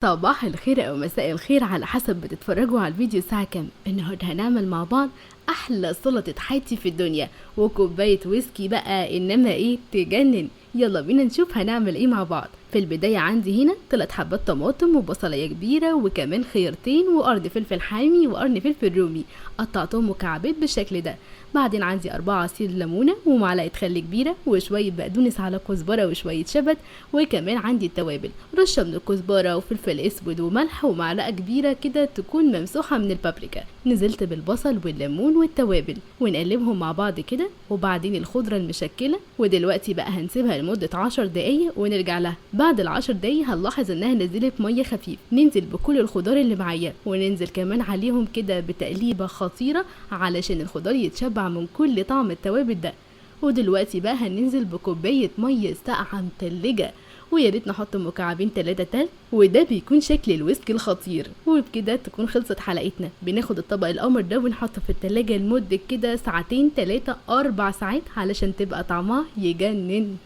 صباح الخير او مساء الخير على حسب بتتفرجوا على الفيديو الساعة كام. النهارده هنعمل مع بعض احلى سلطة حياتي في الدنيا وكوباية ويسكي بقى، انما ايه تجنن. يلا بينا نشوف هنعمل ايه مع بعض. في البداية عندي هنا 3 حبات طماطم وبصلاية كبيرة وكمان خيارتين وقرن فلفل حامي وقرن فلفل رومي، قطعتهم مكعبات بالشكل ده. بعدين عندي 4 عصير ليمونة ومعلقة خل كبيرة وشوية بقدونس على كزبرة وشوية شبت، وكمان عندي التوابل رشة من الكزبرة وفلفل اسود وملح ومعلقة كبيرة كده تكون ممسوحة من البابريكا. نزلت بالبصل والليمون والتوابل ونقلبهم مع بعض كده، وبعدين الخضرة المشكلة. ودلوقتي بقى هنسيبها لمدة 10 دقايق ونرجع لها. بعد ال10 دقايق هنلاحظ انها نزلت مية خفيف. ننزل بكل الخضار اللي معايا وننزل كمان عليهم كده بتقليبة خطيرة علشان الخضار يتشبع من كل طعم التوابل ده. ودلوقتي بقى هننزل بكوباية مية ساقعة متلجة، ويا ريت نحط مكعبين 3 تلج، وده بيكون شكل الويسكي الخطير. وبكده تكون خلصت حلقتنا. بناخد الطبق القمر ده ونحطه في التلاجة لمدة كده ساعتين 3 4 ساعات علشان تبقى طعمها يجنن.